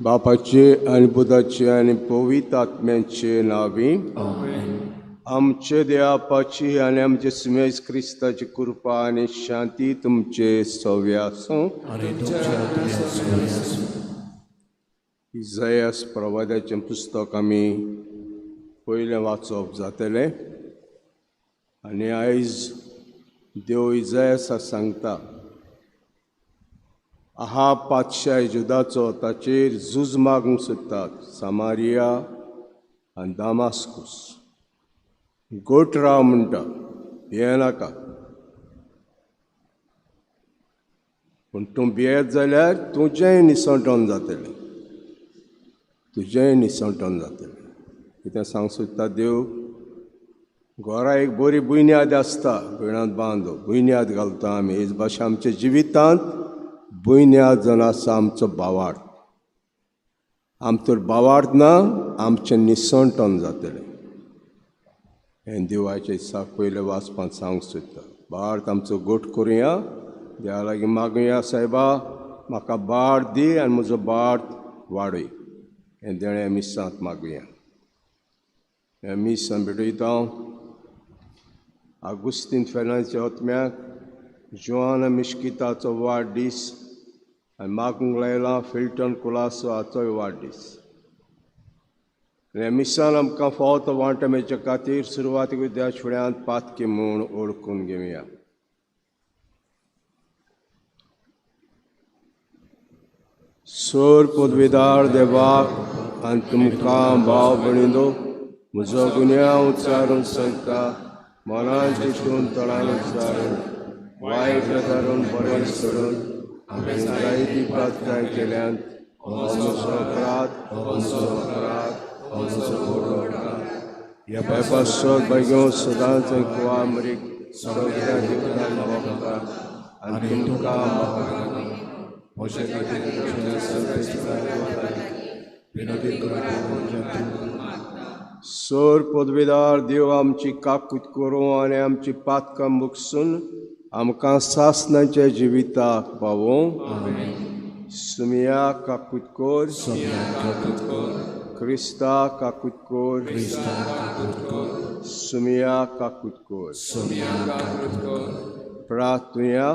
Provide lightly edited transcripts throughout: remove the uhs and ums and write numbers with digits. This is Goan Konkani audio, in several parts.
बापाचे आनी पुताचे आनी पवित्र आत्म्याचे नांवी आमचे देवापाची आनी आमचे सुमेज क्रिस्ताची कृपा आनी शांती तुमचे सव्या आसूं. इजायास प्रवादाचें पुस्तक आमी पयलें वाचप जातलें आनी आयज देव इजायासाक सांगता, आहा पातशाय जुदाचो ताचेर झूज मागूंक सोदतात सामारिया आनी दामास्कूस. गोट राव म्हणटा, भियेनाका, पूण तूं भियेत जाल्यार तुजेंय निसंटन जातलें, तुजेंय निसंटन जातलें. कितें सांग सोदता देव? घरा एक बरी बुन्याद आसता, भयणांत बांदो बुन्याद घालता आमी. हेच भाशेन आमच्या जिवितांत बुन्याद जावन आसा आमचो भावार्थ. आमचो भावार्थ ना, आमचें निसंटन जातलें. हें देवाचे इत्साक पयलें वाचपांत सांगूंक सोदता. भावार्थ आमचो गोट करुया, देवा लागीं मागुया, सायबा म्हाका भार दी आनी म्हजो भार वाडय. हें देणें मिसांत मागुया. हें मिसान भेटयता हांव आगुस्तीन फेर्नांदीसच्या आत्म्याक, जोआना मिश्किताचो वाडदीस आनी मागूंक लायला फिल्टन कुलासो हाचोय वाडदीस. आनी मिसान आमकां फावो तो वांटो मेळचे खातीर सुरवातीक त्या फुड्यांत पातकी म्हूण ओळखून घेवया. सोर पदवीदार देवाक आनी तुमकां भाव भयणींनो म्हजो गुन्यांव उच्चारून सांगता, मनान चिंतून तणान उच्चारून वायट धरून बरें सोडून हांवें जायती पातकां केल्यात. म्हजो अपराध, म्हजो अपराध, म्हजो व्हडलो अपराध. ह्या पासत भाग्यो सदांच कुवा मरीक सगळ्या देवतांक भोगता आनी तुमकां म्हज्या खातीर विनोदी सोर पदवीदार देव आमची काकूत करूं आनी आमची पातकां मुकसून आमकां सासणाच्या जिविताक पावों. सुमिया काकूत कोर, क्रिस्ता काकूत कोर, सुमिया काकूत कोर. प्रार्थुया.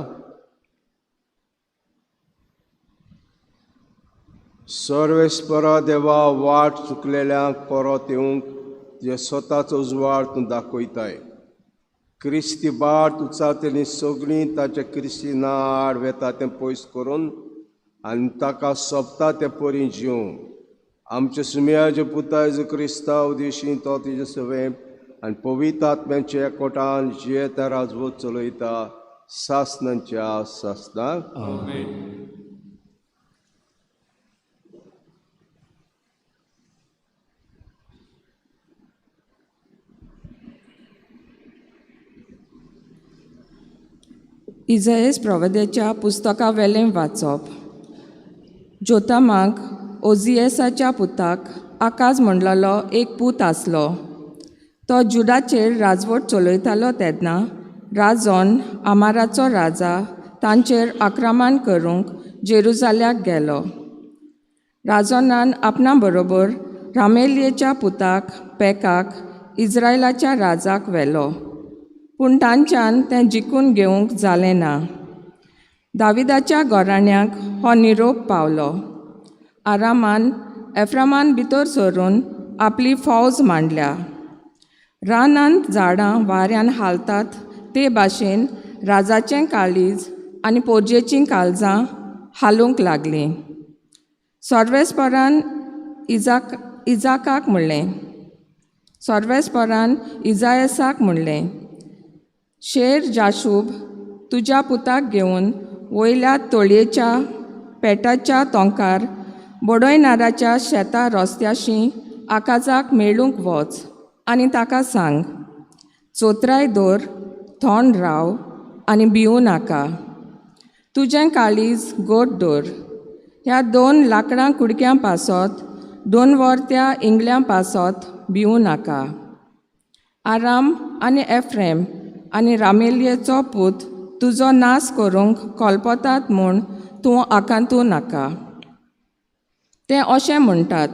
सर्वेस्परा देवा, वाट चुकलेल्यांक परत येवंक तुज्या स्वताचो उजवाड तूं दाखयताय. क्रिस्ती बाट उचारतली सगळीं ताच्या क्रिस्ती ना आड वेता तें पयस करून आनी ताका सोबता ते परी जिवूं. आमच्या सुमयाचे पुता जेजू क्रिस्ता उदेशी तो तुजे सवें आनी पवित्र आत्म्याच्या एकवटान जियेता राजवट चलयता सासणाच्या सासणाक. इजायस प्रवाद्याच्या पुस्तका वेलें वाचप. जोतामाक ओजियसाच्या पुताक आकाज म्हणलेलो एक पूत आसलो. तो जुडाचेर राजवट चलयतालो तेन्ना राजोन आमाराचो राजा तांचेर आक्रमण करूंक जेरुजाल्याक गेलो. राजोनान आपणा बरोबर रामेलियेच्या पुताक पेकाक इस्रायलाच्या राजाक व्हेलो, पूण तांच्यान तें जिखून घेवंक जालें ना. दाविदाच्या घराण्याक हो निरोप पावलो. आरामान एफ्रामान भितर सरून आपली फौज मांडल्या. रानांत झाडां वाऱ्यान हालतात ते भाशेन राजाचें काळीज आनी पोरजेचीं काळजां हालूंक लागलीं. सर्वेस्परान इजाकाक म्हणलें, सर्वेस्परान इजायसाक म्हणलें, शेर जाशूब तुज्या पुताक घेवन वयल्या तोळयेच्या पेटाच्या तोंकार बडोयनाराच्या शेता रस्त्याशी आकाजाक मेळूंक वच आनी ताका सांग, चोत्राय दवर, थोंड राव आनी भिवूं नाका. तुजें काळीज गोड दवर. ह्या दोन लांकडां कुडक्यां पासत, दोन वर्त्या इंगल्यां पासत भिवूं नाका. आराम आनी एफ्रेम आनी रामेलियेचो पूत तुजो नाश करूंक कल्पतात म्हूण तूं आकांतू नाका. ते अशें म्हणटात,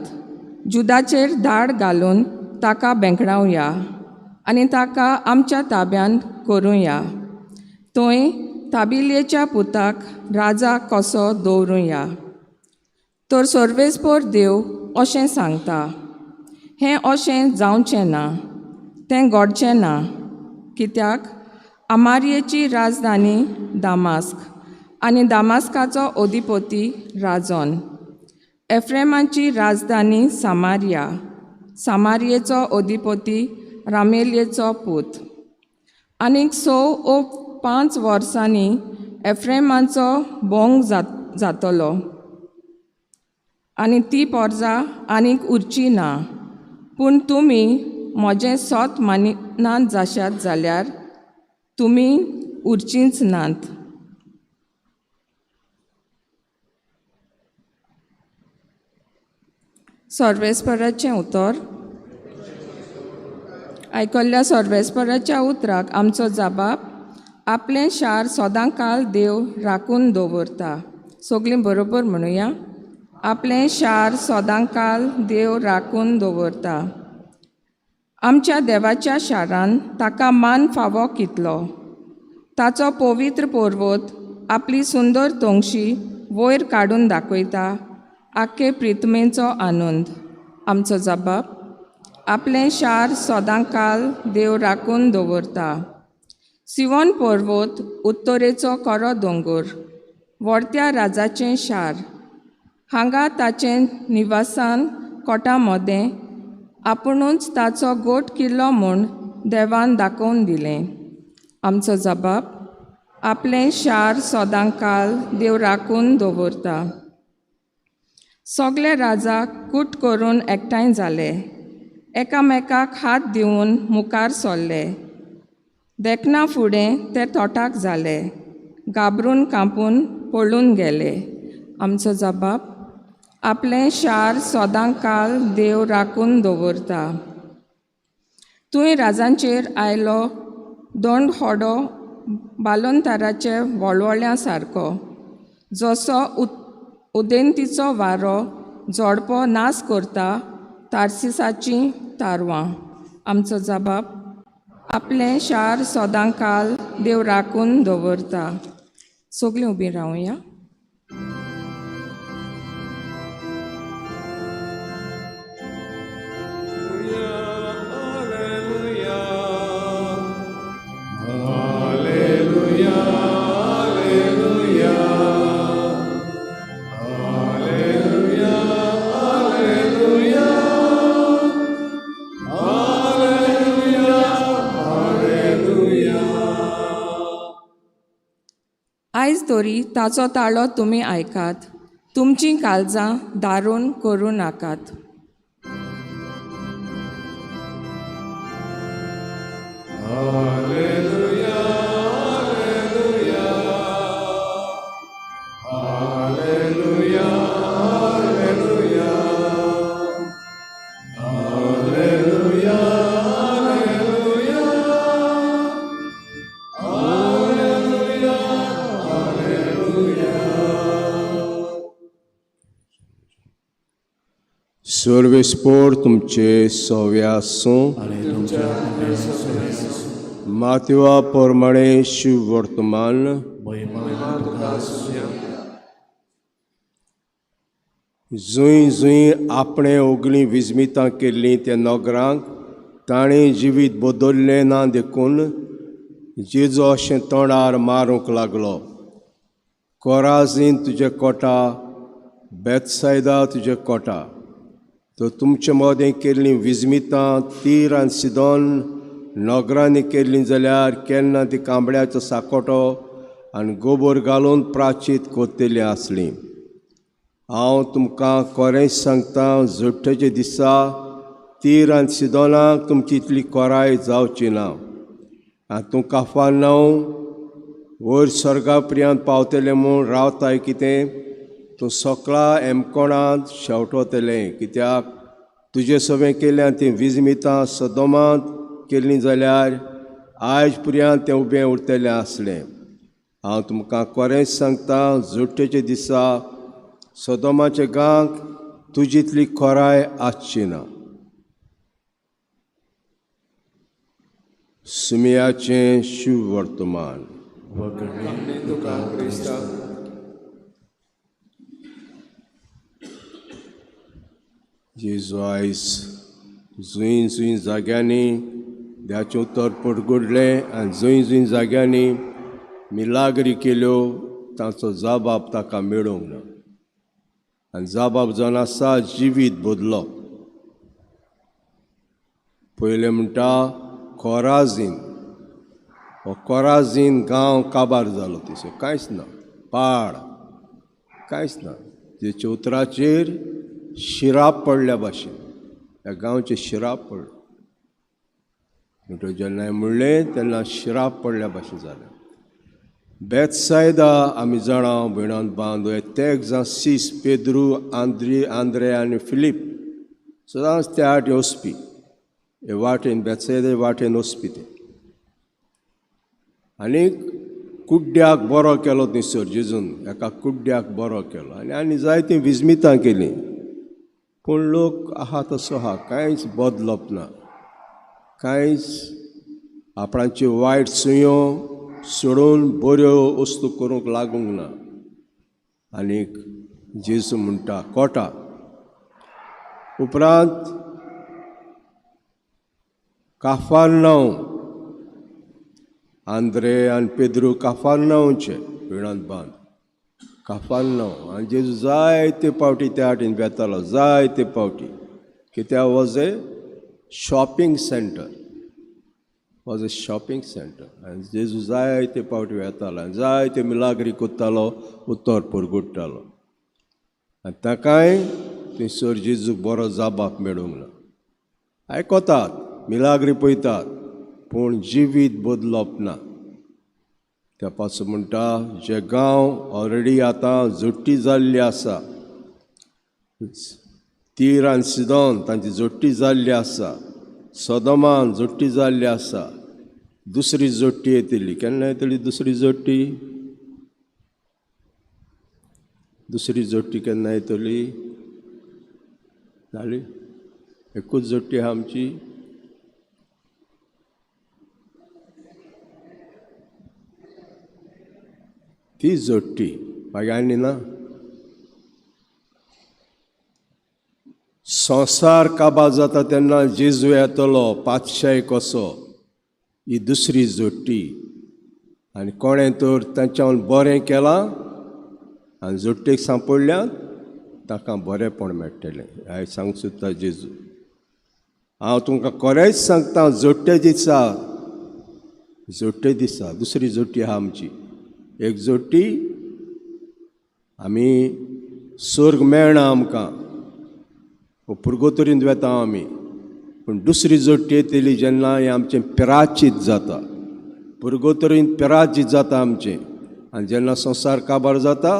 जुदाचेर धाड घालून ताका बेंकडावया आनी ताका आमच्या ताब्यांत करुया, थंय ताबिलेच्या पुताक राजा कसो दवरुया. तर सर्वेस्पर देव अशें सांगता, हें अशें जावचें ना, तें घडचें ना, कित्याक आमारयेची राजधानी दामास्क आनी दामास्काचो अधिपती राजन, एफ्रेमाची राजधानी सामारिया, सामारियेचो अधिपती रामेलयेचो पूत. आनीक 6 ओ 5 वर्सांनी एफ्रेमाचो भोंग जातलो आनी ती पोरजा आनीक उरची ना. पूण तुमी म्हजें सोत मानिनात जाशात जाल्यार तुमी उरचींच नात. सर्वेस्पराचें उतर. आयकल्ल्या सर्वेस्पराच्या उतराक आमचो जबाब, आपलें शार सदांकाल देव राखून दवरता. सगळीं बरोबर म्हणुया, आपलें शार सदांकाल देव राखून दवरता. आमच्या देवाच्या शारान ताका मान फावो कितलो. ताचो पवित्र पर्वत आपली सुंदर तोंगशी वयर काडून दाखयता आख्खे प्रितमेचो आनंद. आमचो जबाब, आपलें शार सदांकाल देव राखून दवरता. सिवोन पर्वत उत्तरेचो कोरो दोंगोर, व्हडत्या राजाचें शार, हांगा ताचें निवासान कोटा मदें आपुणूच ताचो गोट किल्लो म्हूण देवान दाखोवन दिलें. आमचो जबाब, आपलें शार सदांकाल देव राखून दवरता. सगळे राजा कूट करून एकठांय जाले, एकामेकाक हात दिवन मुखार सरले. देखना फुडें ते तोटाक जाले, घाबरून कांपून पळून गेले. आमचो जबाब, आपलें शार सदांकाल देव राखून दवरता. तूंय राजांचेर आयलो दोंड होडो बालोंताराचे वळवळ्या सारको, जसो उदेंतीचो वारो जोडपो नाश करता तार्सिसाचीं तारवां. आमचो जबाब, आपलें शार सदांकाल देव राखून दवरता. सगळीं उबीं रावया. आयज तरी ताचो ताळो तुमी आयकात, तुमचीं काळजां दारून करूं नाकात. Hallelujah, hallelujah, hallelujah, hallelujah, hallelujah, hallelujah, hallelujah. सर्वेस्पोर तुमचे सव्या आसूं. मातवा प्रमाणे शिव वर्तमान जुंय जुंय आपणे ओगलीं विजमितां केल्लीं त्या नगरांक ताणें जिवीत बदल्लें ना देखून जेजो अशें तोंडार मारूंक लागलो. कोराजीन तुजे कोटा, बेतसायदा तुजे कोटा, तर तुमचे मदें केल्लीं विजमितां तीर आनी सिदोन नगरांनी केल्लीं जाल्यार केन्ना ती कांबड्याचो साकोटो आनी गोबोर घालून प्राचीत कोत्तेली आसली. हांव तुमकां खरेंच सांगता, जुट्टेच्या दिसा तीर आनी सिदोनाक तुमची इतली कोराय जावची ना. आनी तूं काफानांव वयर स्वर्गा प्रियांत पावतलें म्हूण रावताय कितें, तूं सकला एमकोणांत शेवटवतलें. कित्याक तुजे सवें केल्यान तीं विजमितां सदोमांत केल्लीं जाल्यार आयज पुर्यांत तें उबें उरतलें आसलें. हांव तुमकां खरेंच सांगता, जुट्टेच्या दिसा सदोमाच्या गांक तुजीतली खोराय आसची ना. सुमियाचें शिववर्तमान. तुका क्रिस्ता. जेजू आयज जंय जंय जाग्यांनी देवाचें उतर परगुडलें आनी जंय जंय जाग्यांनी मिलाग्री केल्यो तांचो जबाब ताका मेळूंक ना. आनी जबाब जावन आसा जिवीत बदलप. पयलें म्हणटा कोराझीन. हो कोराझीन गांव काबार जालो, थंयसर कांयच ना, पाड कांयच ना. तेच्या उतराचेर शिराप पडल्या भाशेन ह्या गांवचेर शिराप पडलो. म्हणटकच जेन्ना म्हणलें तेन्ना शिराप पडल्या भाशेन जालें. बेतसायदा आमी जाणा भयणान बांदो तेग सीस पेद्रू आंद्री आंद्रे आनी फिलीप सदांच त्या वाटेन वचपी, हे वाटेन बेतसायदा वाटेन वचपी ते. आनी कुड्ड्याक बरो केलो थंयसर जेजून, एका कुड्ड्याक बरो केलो आनी आनी जायतीं विजमितां केलीं. पूण लोक आहा तसो आहा, कांयच बदलप ना, कांयच आपणाच्यो वायट सुयो सोडून बऱ्यो वस्तू करूंक लागूंक ना. आनीक जेजू म्हणटा कोटा. उपरांत काफारनांव, आंद्रे आनी पेद्रू काफारनांवचे भिणांत बांद काफारनांव. आनी जेजू जायते पावटी त्या वाटेन वेतालो, जायते पावटी. कित्याक was a shopping centre, was a shopping centre. आनी जेजू जायते पावटी वेतालो आनी जायते मिलाग्री कोत्तालो, उतर परगुडटालो. आनी ताकाय थंयसर जेजूक बरो जबाब मेळूंक ना. आयकतात, मिलाग्री पळयतात, पूण जिवीत बदलप ना. त्या पासून म्हणटा जे गांव ऑलरेडी आतां जोडटी जाल्ली आसा, तीर आनी सिदोन तांची जोडटी जाल्ली आसा, सदमान जोडटी जाल्ली आसा, दुसरी जोडटी येतली. केन्ना येतली दुसरी जोडटी? दुसरी जोडटी केन्ना येतली? जाली एकूच जोडटी आहा आमची. ती जोडटी मागीर आनी ना. संवसार काबार जाता तेन्ना जेजू येतलो पातशाय कसो, ही दुसरी जोडटी. आनी कोणें तर तांच्यान बरें केलां आनी जोडटेक सांपडल्यान ताका बरेंपण मेळटलें. हांवें सांगूंक सोदता जेजू, हांव तुमकां खरेंच सांगता, जोडटे दिसा, जोडटे दिसा दुसरी जोडटी आहा आमची. एक जोडटी आमी स्वर्ग मेळना आमकां, पुर्गोतरींत वेता आमी. पूण दुसरी जोडटी येतली जेन्ना हें आमचें पिराचीत जाता, पुर्गोतरींत पिराचीत जाता आमचें. आनी जेन्ना संवसार काबार जाता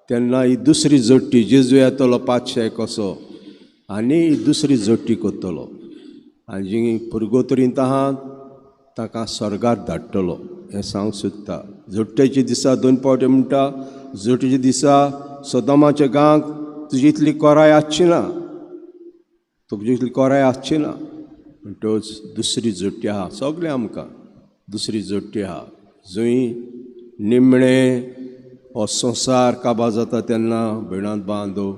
तेन्ना ही दुसरी जोडटी जेजू येतलो पातशाय कसो आनी ही दुसरी जोडटी करतलो आनी जी पुर्गोतरींत आहा ताका स्वर्गार धाडटलो. हें सांगूंक सोदता. जोडटेच्या दिसा दोन पावटी म्हणटा, जोडटेच्या दिसा सदमाच्या गांवाक तुजी इतली कोराय आसची ना, तुजी इतली कोराय आसची ना. म्हणटकच दुसरी जोडटी आहा सगळें आमकां, दुसरी जोडटी आहा जंय निमणें हो संवसार काबार जाता तेन्ना भयणांत बांदो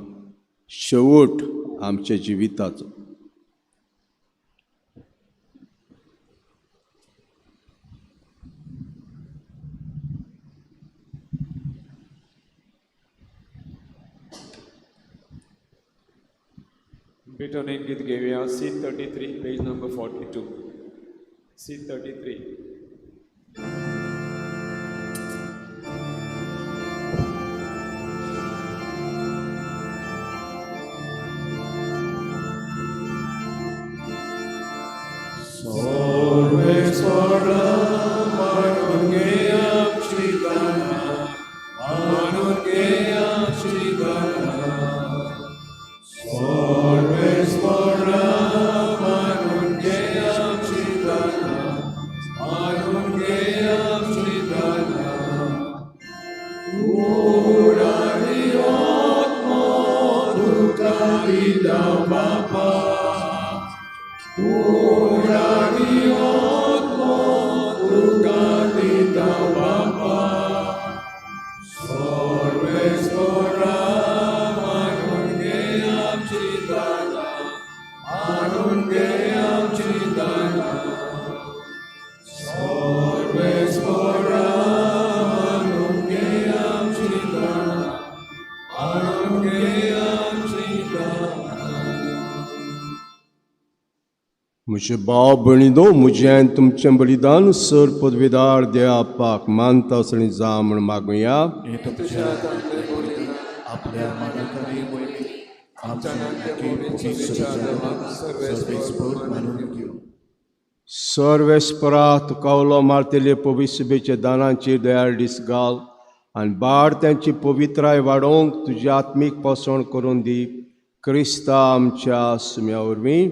शेवट आमच्या जिविताचो. भेटून एक गीत घेऊया, C33 page number 42. C33. दिता बापा, कूड आनी आत्मो तुका दिता बापा, सर्वेस्परा मानून घे आमची दानां, मानून घे आमची दानां, सर्वेस्परा मानून घे आमची दानां, मानून घे आमची दानां. म्हजे भाव भयणीनो, म्हजें आनी तुमचें बलिदान सर पदवेदार देवापाक मानता आनी जा म्हूण मागुया. हे तुमच्या हातांतले बलिदान आपल्या मानकाने वरवीं आमच्या सर्वेस्पर मानून घेवं. सर्वेस्परा, तुका उलो मारतले पवित्र दानांची दयाळ दीस घाल आनी बाळ त्यांची पवित्राय वाडोवंक तुजी आत्मीक पोसवण करून दी, क्रिस्ता आमच्या सुम्या वरवीं.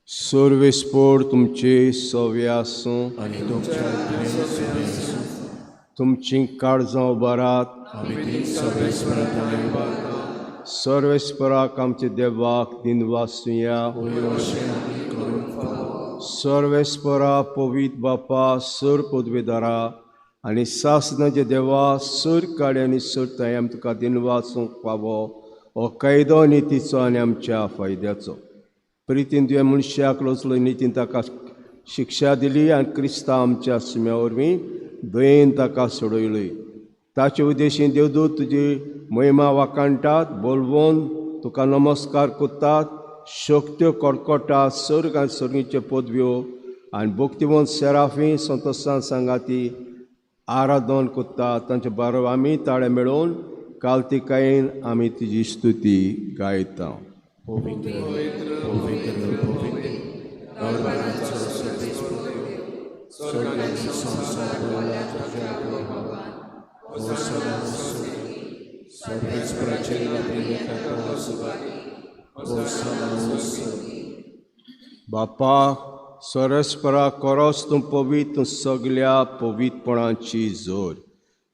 सर्वेस्पर तुमचे सवे आसूं. आनी तुमच्या आत्म्यान सवे आसूं. तुमची काळजां उबारात. आमी ती सर्वेस्परा थाराय उबारता. सर्वेस्पराक आमच्या देवाक दिनवासुया. होय, अशें आमी करूंक फावो. सर्वेस्परा, पवित्र बापा, सर पदवेदारा आनी सासनाचे देवा, सर काडे आनी सर ताई, आमी तुका दिनवासूंक फावो हो कायदो नितीचो आनी आमच्या फायद्याचो. प्रितीन तुवें मनशाक रचलो, नितीन ताका शिक्षा दिली आनी क्रिस्ता आमच्या सुम्या वरवीं दयेन ताका सोडयली. ताचे उद्देशीन देवदूत तुजी महिमा वाखाणटात, बोलवोन तुका नमस्कार करतात. शक्त्यो कडकडटा, सर्ग आनी सर्गीच्यो पदव्यो आनी भक्तिवंत सेराफी संतोशान सांगाती आराधन करता. तांचे बारोबर आमी ताळे मेळोवन कालतिकायेन आमी तुजी स्तुती गायता. पवित्र, पवित्र, पवित्र, दरबाराचो सर्वेस्पर देव, स्वर्ग आनी संवसार भरला तुज्या प्रभावान. होसाना स्वर्गी. सर्वेस्पराचे नांवान तो सुवाती. होसाना स्वर्गी. बापा सरस्परा, कोरोस तूं पवित्र, तूं सगल्या पवित्रपणाची जोर.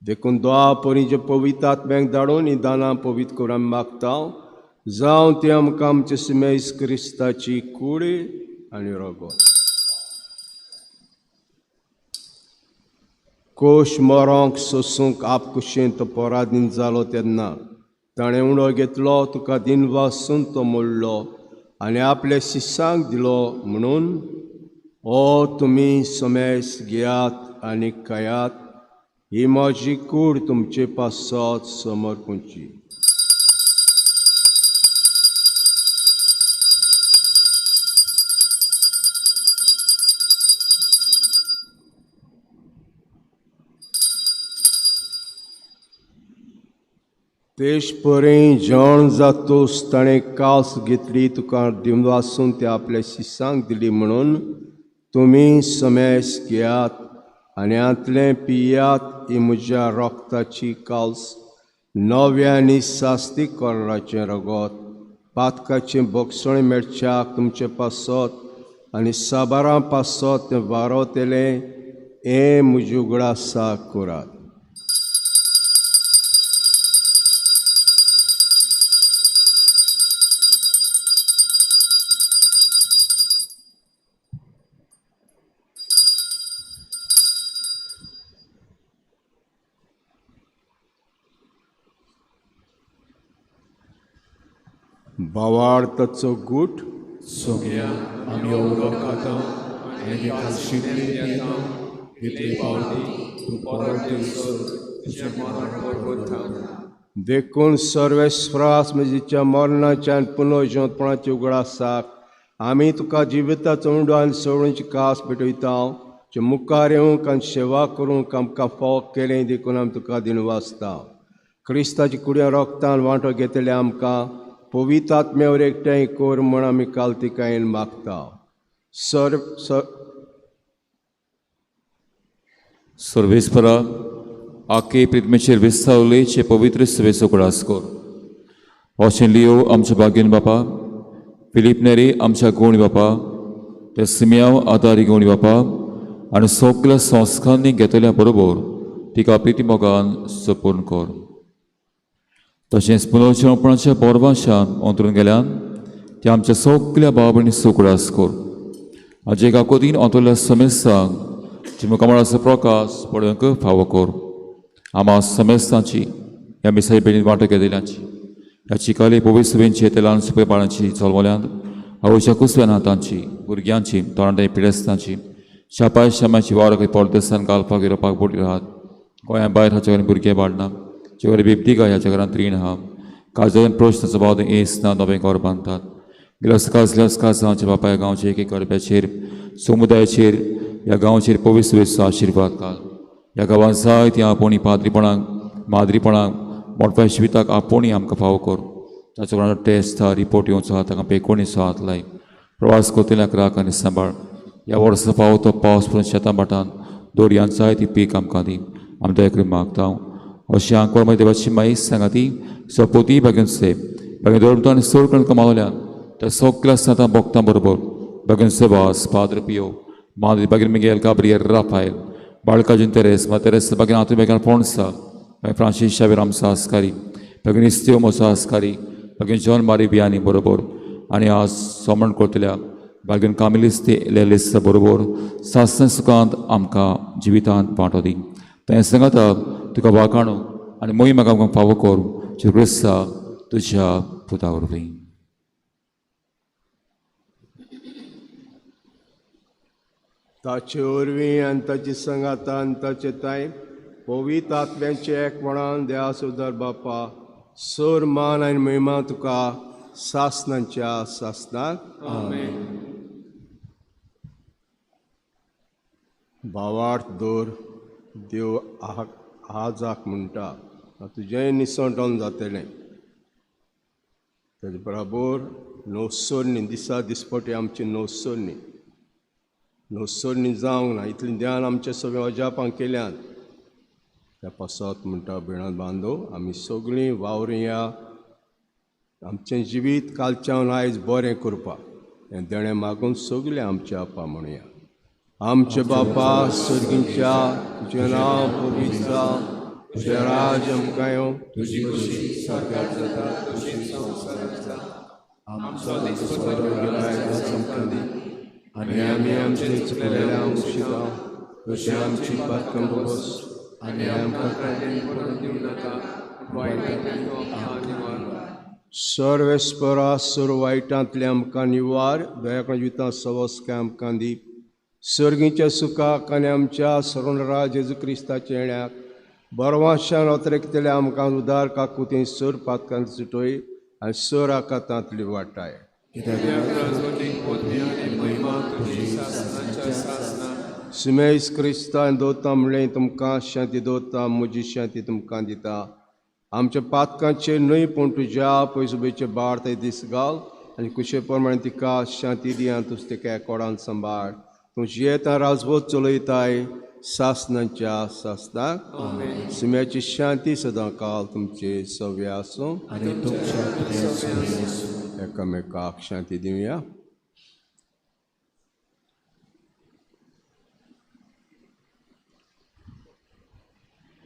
देखून द्वा परीचे पवित्र आत्म्याक धाडून ही दानां पवित्र करून आमी मागता, जावं ती आमकां आमचे सिमेस क्रिस्ताची कूड आनी रगत. कोश मरोंक सोसूंक आपकुशेन तो पराधीन जालो तेन्ना ताणें उणो घेतलो, तुका दिनवासून तो मोडलो आनी आपल्या शिसांक दिलो म्हणून, ओ तुमी समेस घेयात आनी खायात, ही म्हजी कूड तुमचे पासत समर्पूची. तेश परी जेवण जातूस ताणें कास घेतली, तुका दिनवासून ती आपल्या शिसांक दिली म्हणून, तुमी समेस घेयात आनी हांतलें पियात, ही म्हज्या रोगताची काल्स, नव्या आनी सास्ती कोराचें रगत, पातकाचें बोगसण मेळच्याक तुमचे पासत आनी साबारां पासत तें वारोतलें, हें म्हज्या उगडासाक करात. भावार्थाचो गूट. सोम्या, आमी उडो खाता आनी कालशितले पियेता, इतले पावटी तूं परत येयसर तुजें मरण परगटता. देखून सर्वेस्परास म्हजीच्या मरणाच्या आनी पुनर्जिवंतपणाच्या उगडासाक आमी तुका जिविताचो उंडो आनी सोडूंची कास भेटयता, जे मुखार येवंक आनी सेवा करूंक आमकां फावो केलें देखून आमी तुका दिनवासता. क्रिस्ताच्या कुड्या रोगतान वांटो घेतले आमकां पवित्र आत्म्यावर एकठांय कर म्हूण आमी कालतिकायेन मागता. सर सर सर्वेस्परा, आके प्रितमेचेर विस्तावले चे पवित्र सेवेचो उगडास कर. अशें लियो आमच्या बागेन बापा, फिलीप नेरी आमच्या गोणी बापा, ते सिमियांव आदारी गोणी बापा आनी सगल्या संस्कारांनी घेतल्या बरोबर तिका प्रिती मोगान सपूर्ण कर. तशेंच पुनर्जनपणाच्या बोरवाशान अंतरून गेल्यान त्या आमच्या सगल्या भाव भयणी उगडास कर. आजे काकोतीन अंतरल्या समेस्तांक जे मुखामळाचो प्रकाश पळोवंक फावो कर. आमा समेस्तांची ह्या मिसाई बेणीन वांटो घेतिल्ल्यांची ह्या चिकाली पवित्र ते ल्हान सुपे बाळांची चलवल्यांत आवयच्या कुसव्या तांची भुरग्यांची तरणाटे पिडेस्तांची शापाय शामाची वावर परदेसान घालपाक युरोपाक बोटी राहात गोंया भायर हाच्या घरान भुरगें बाडना जे घरा बिबदी ह्याच्या घरांत रीण आहा काजन प्रश्न भाव एस ना नवें घर बांदतात गिलास गिलास गांवच्या बापाय गांवचे एक एक गरब्याचेर समुदायाचेर ह्या गांवचेर पवित्र आशिर्वाद घाल. ह्या गांवांत जाय ती आपोवणी पाद्रीपणाक माद्रीपणाक मोटव्या शिविताक आपोवणी आमकां फावो कर. ताचो कोणाचो टेस्ट आहा रिपोर्ट येवचो आहा ताका बेकोणीचो हात लाय. प्रवास करतल्याक राख आनी सांबाळ. ह्या वर्सा फावो तो पावस पडून शेतां भाटान दोरयान जाय ती पीक आमकां दी. आमी दया मागता अशें आंकवार मागीर देवाची माई सांगा ती सपोती भाग्यान से भाग्यान दवरता आनी सोड करून कमावल्यान त्या सगल्या सांतां भोगतां बरोबर भाग्यान सेवास पाद्र पियो माद्री भाग्यान मिगेल गाब्रियल राफायल बाळकाजून तेरेस मा तेरेस भाग्यान आतू भाग्यान फोणसा मागीर फ्रांसीस शावेर आमचो आस्कारी भाग्यान इस्त्यो म्हजो आस्कारी भाग्यान जॉन मारी बियानी बरोबर आनी आज सोमण करतल्या भाग्यान कामिलीस ते लेलिस बरोबर सासन सुखांत आमकां जिवितांत वांटो दी. तें सांगता तुका वाखाणू आनी मोही म्हाका आमकां फावो कर क्रिस्ता तुज्या पुता वरवीं. ताचे वरवीं आनी ताची सांगाता आनी ताचे ताय पवित्र आत्म्याचे एकपणान देवा सुदार बापा सर मान आनी महिमा तुका सासनाच्या सासनाक. भावार्थ दवर देव आहाजाक म्हणटा तुजेंय निसणटोन जातलें. तेजे बराबर नवसरणी दिसा दिसपटी आमची नवसरणी नवसरणी जावंक ना इतलें ध्यान आमच्या सगळ्या अजापांक केल्यान. त्या पासत म्हणटा भयणां बांदो आमी सगळीं वावरुया आमचें जिवीत कालच्यान आयज बरें करपाक हें देणें मागून सगळें आमच्या आपा म्हणुया. आमचे बापा सर्गीच्या तुजें नांव पवित्र जावं, तुजें राज आमकां येवं, तुजी खोशी स्वर्गात जाता तशीच संवसारात जावं. आमचो दिसपट्टो आयज आमकां दी आनी आमी आमचे चुकलेल्यांक उशीता तशी आमची पातकां भोगोस आनी आमकां पडून दिवं नाका वायटांतल्यान तूं आमकां निवार. सर्वेस्परा सर्व वायटांतले आमकां निवार, दयाकण जिवितांत सवस्काय आमकां दी. सर्गीच्या सुखाक आनी आमच्या सरणराज जेजू क्रिस्ताच्या येण्याक बरवाशान अतरेकतले आमकां उदार काकुती सर पातकां सुटय आनी सर आकातांतली वाटाय. सुमेश क्रिस्तान दवरता म्हणलें तुमकां शांती दवरता, म्हजी शांती तुमकां दिता. आमच्या पातकांचेर न्हय पूण तुज्या पयसुबेचे बार ते दीस घाल आनी कुशे प्रमाणे तिका शांती दी आनी तुज तिका कोडान सांबाळ. तूं जियेता राजवत चलयताय सासनाच्या सासनाक. सुम्याची शांती सदां काल तुमचे सव्य आसूं. एकामेकाक शांती दिवया.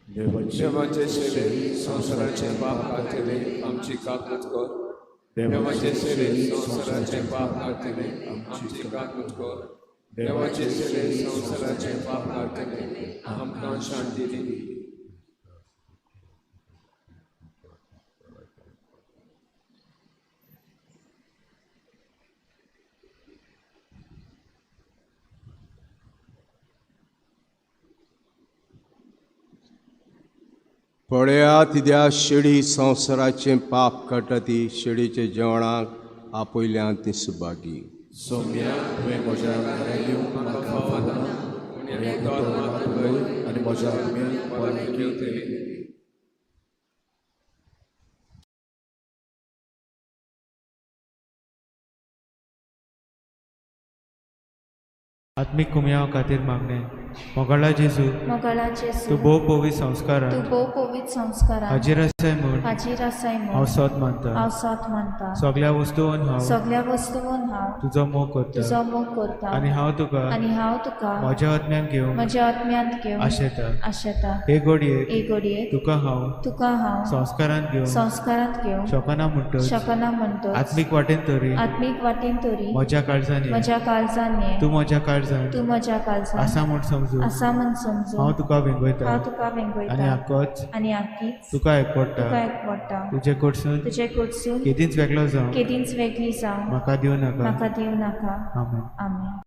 देवाचे सेवेत संवसाराचे पाप काडटले आमची काकूत कर. देवाचे सेवेत संवसाराचे पाप काडटले आमची काकूत कर. देवाचे सेवेत संवसाराचे पाप काडटले आमकां शांती दी. पळयात त्या शेडी संवसाराचें पाप काडटा ती शेडीच्या जेवणाक आपयल्यान ती सुभागी. सोम्या तुवें म्हज्या घरा येवंक म्हाका फावना, पूण एक उतर मात उलय आनी म्हज्या आत्म्याक भलायकी मेळटली. आत्मीक कुमयाव खातीर मागणें. मोगाळा जेजू, मोगाळा जेजू, तूं भोव पवित्र संस्कारान तूं भोव पवित्र संस्कारान हाजीर आसाय म्हूण हाजीर आसाय हांव म्हूण सोद मानता. हांव सोद मानता. सगळ्या वस्तून हांव सगळ्या वस्तून हांव तुजो मोग करता तुजो मोग करता आनी हांव तुका आनी हांव तुका म्हज्या आत्म्यान घेवंक म्हज्या आत्म्यांत घेवन आशेता. आशेता. हे घडयेक हे घडयेक तुका हांव तुका हांव संस्कारांत घेवंक संस्कारांत घेवंक शकना म्हणटच शकना म्हणटच आत्मीक वाटेन तरी आत्मीक वाटेन तरी म्हज्या काळजान ये. म्हज्या काळजान ये. तूं म्हज्या काळजान तूं म्हज्या काळजान आसा म्हूण समजून आसा म्हूण समजून हांव तुका वेंगयता हांव तुका आनी वेंगयता आकोच आनी आकीच तुका एकवडटा. तुका एकवडटा. तुजे कडसून तुजे कडसून केदींच वेगळो जावं केदींच वेगळी जावं म्हाका दिवं नाका. म्हाका दिवं नाका. आमेन. आमेन.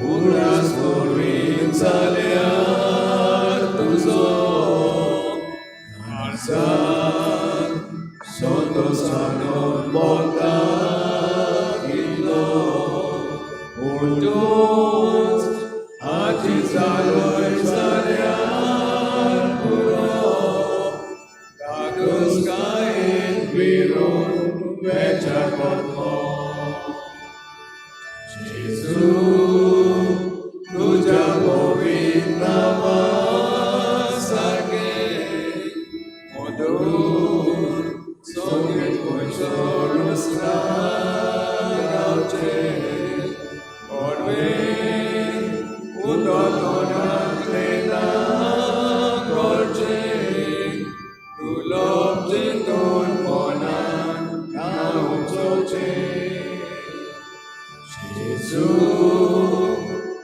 उगडास करीन जाल्यार तुजो काळजांत संतोषान भोंवता कितलो, पूण तूंच हाजीर जालोय जाल्यार पुरो, धादोसकायेन विरून वेच्या पडलो. जेजू तुज्या पवित्र नांवा सारकें मधूर संगीत खंयसर रावचें, कडवें उतर तोंडांतलें ना करचें, दुर्लभ चिंतून मनान ना उपजोवचें. जेजू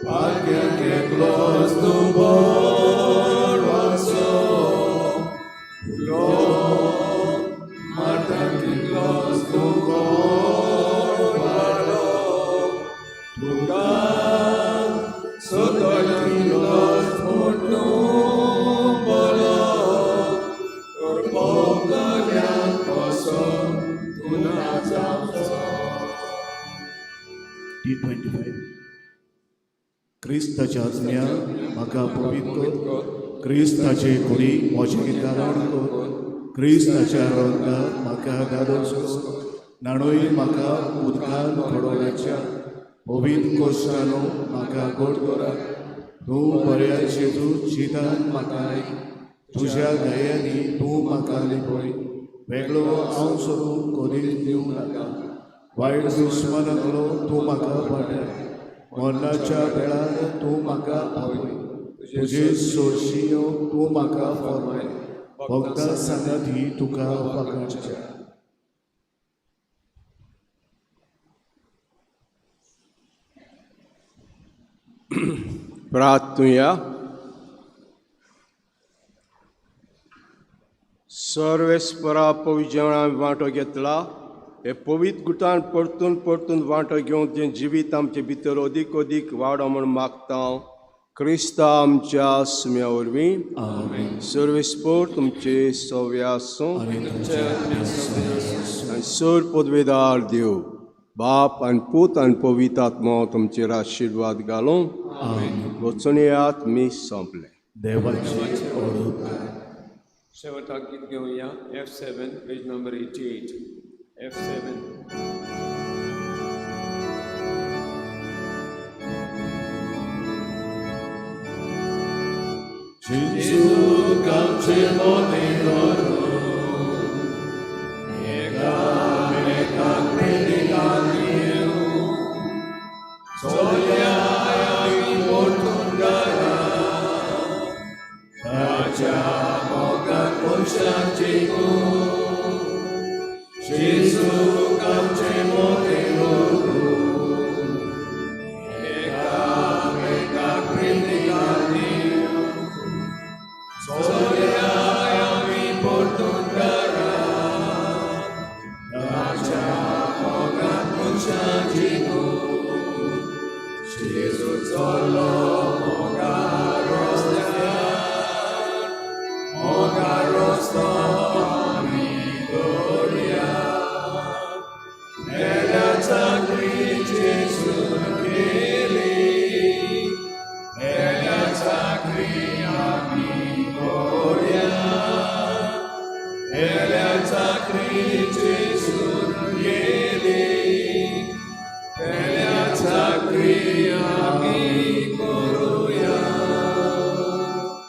भाग्याक एकलोच तूं बरो आसो, उलो मारता तितलोच तूं गोड वाडलो, तुका सतय तितलोच म्हूण तूं बरो, तर भोगतल्यांक कसो तूं ना जावचो. D25. क्रिस्ताच्या आज्ञा म्हाका पवित्र कर, क्रिस्ताचे कुडी म्हजें धारण कर, क्रिस्ताच्या रंगा म्हाका धादोस कर, न्हाणय म्हाका उदकान घडोवच्या पवित्र कोश्टानो म्हाका गोड करा. तूं बऱ्या जेजू जितान म्हाका आयक, तुज्या दयांनी तूं म्हाका लिपय, वेगळो हांव सोडून कदीच दिवं नाका. वायट दुस्मनांतलो तूं म्हाका वाटय, मरणाच्या वेळार तूं म्हाका आपय, तुजे सोरशियो तूं म्हाका फर्माय, भक्ता सांगाती तुका वागाडच्या. प्रार्थुया. सर्वेस्परा पवित्र जेवणान वांटो घेतला हे पवित्र गुटान परतून परतून वांटो घेवन तें जिवीत आमचे भितर अदीक अदीक वाडो म्हूण मागता क्रिस्ता आमच्या सुम्या वरवीं. सर्वेस्पर तुमचे सव्या आसूं आनी सर पदवेदार देव बाप आनी पूत आनी पवित्र आत्मो तुमचेर आशिर्वाद घालूं. वचून येयात. मी सोंपलें. देवाची ओळख. शेवटाक गीत घेवया F7, page number 88, F7. Gesù आमचे मोने एकामेकाक प्रेरितान चलया आमी परतून घरा, ताच्या मोगान मनशाक जिखूं. जेजू आमचे मोने एकामेकाक प्रेरितान चलया आमी परतून घरा, ताच्या मोगान मनशाक जिखूं. जेजू चलो.